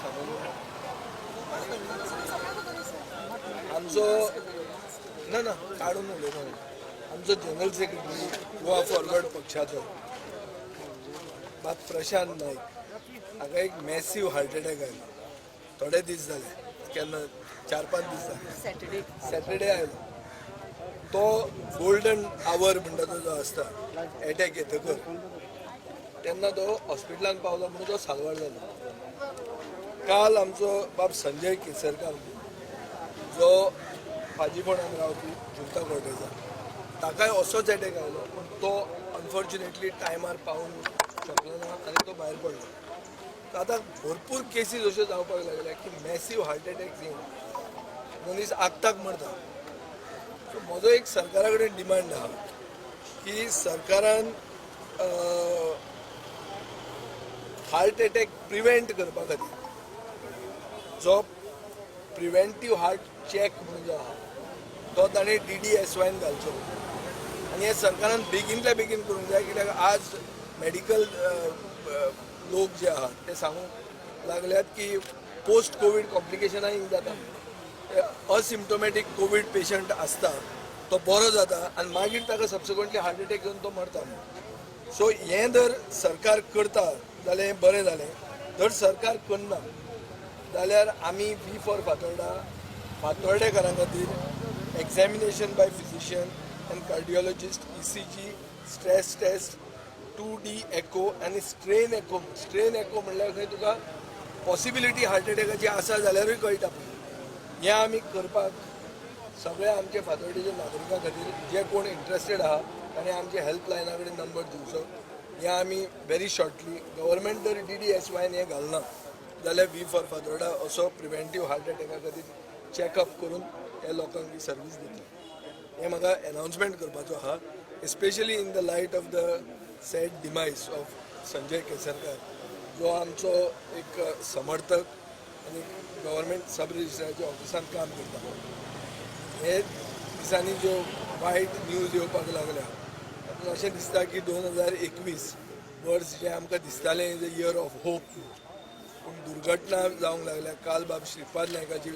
सांगून आमचो ना ना काडून उलयना. आमचो जनरल सेक्रेटरी, गोवा फॉरवर्ड पक्षाचो बाब प्रशांत नाईक हाका एक मॅसीव हार्ट अटॅक आयलो. थोडे दीस जाले, केन्ना 4-5 दीस जाले. सॅटर्डे. सॅटर्डे आयलो. तो गोल्डन our म्हणटा तो जो आसता एटॅक येतकर, तेन्ना तो हॉस्पिटलान पावलो म्हणून तो साल्वार जालो. काल आमचो बाब संजय केसरकार, जो पाजीफोंडान रावपी, जुंता कॉटेजा, ताकाय असोच एटॅक आयलो, पूण तो अनफॉर्च्युनेटली टायमार पावूंक शकलो ना आनी तो भायर पडलो. आतां भरपूर केसीस अश्यो जावपाक लागल्या की मॅसीव हार्ट एटॅक येवन मनीस आक्ताक मरता. सो म्हजो एक सरकारा कडेन डिमांड आहा की सरकारान हार्ट एटॅक प्रिवेंट करपा खातीर जो प्रिवेंटीव हार्ट चॅक म्हणून जो आहा तो ताणें डीडीएसवायन घालचो आनी हें सरकारान बेगीनल्या बेगीन करूंक जाय, कित्याक आज मेडिकल लोक जे आहात ते सांगूंक लागल्यात की पोस्ट कोवीड कॉम्प्लिकेशनाय जाता. असिम्टोमॅटीक कोवीड पेशंट आसता, तो बरो जाता आनी मागीर ताका सबसिक्वंटली हार्ट एटॅक येवन तो मरता. सो हें जर सरकार करता जाल्यार हें बरें जालें. जर सरकार करना जाल्यार आमी we for Fatorda फातोर्डेकारां खातीर examination by physician and cardiologist, ECG, stress test, 2D echo आनी स्ट्रेन एको. स्ट्रेन एको म्हणल्यार खंय तुका पॉसिबिलिटी हार्ट एटॅकाची आसा जाल्यारूय कळटा. हें आमी करपाक सगळ्या आमच्या फातोर्डेच्या नागरिकां खातीर जे कोण इंट्रस्टेड आहा ताणें आमच्या हेल्पलायना कडेन नंबर दिवचो. हें आमी व्हेरी शॉर्टली, गव्हर्मेंट जर डीडीएसवायन हें घालना जाल्यार we for Fatorda असो प्रिवेंटीव हार्ट एटॅका खातीर चॅकअप करून ह्या लोकांक ही सर्वीस दितले. हें म्हाका एनावन्समेंट करपाचो आहा, especially in the light of the sad demise of Sanjay Kesarkar, जो आमचो एक समर्थक आनी गव्हर्मेंट सब रजिस्ट्राराच्या ऑफिसांत काम करता. हे दिसांनी ज्यो वायट न्यूज येवपाक लागल्या तातूंत अशें दिसता की 2021 वर्स जें आमकां दिसतालें is a year of hope, पूण दुर्घटना जावंक लागल्या. काल बाब श्रीपाद नायकाची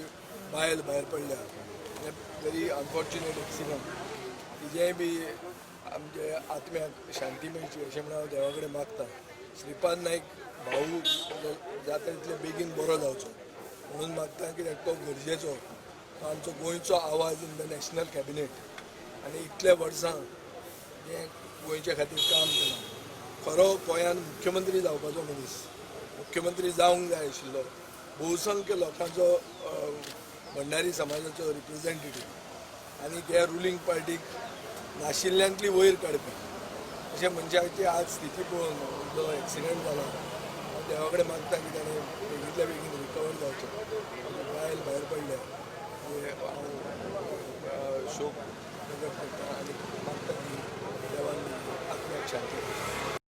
बायल भायर पडल्या, व्हेरी अनफॉर्च्युनेट एक्सिडंट. तिजेंय बी आमच्या आत्म्याक शांती मेळची अशें म्हणून हांव देवा कडेन मागता. श्रीपाद नायक भाऊ जाता तितले बेगीन बरो जावचो म्हणून मागता, कित्याक तो गरजेचो. तो आमचो गोंयचो आवाज इन the national cabinet आनी इतल्या वर्सां जें गोंयच्या खातीर काम केलां. खरो गोंयान मुख्यमंत्री जावपाचो मनीस, मुख्यमंत्री जावंक जाय आशिल्लो, बहुसंख्य लोकांचो, भंडारी समाजाचो रिप्रेझेंटेटीव आनी त्या रुलींग पार्टीक नाशिल्ल्यांतली वयर काडपी अशें मनशाची आज स्थिती पळोवन जो एक्सिडंट जाला, हांव देवा कडेन मागता की ताणें बेगींतल्या बेगीन रिकवर जावचें. बायल भायर पडल्या हे हांव शोक प्रकट करता आनी मागता की देवान आत्म्याक शांती दिवची.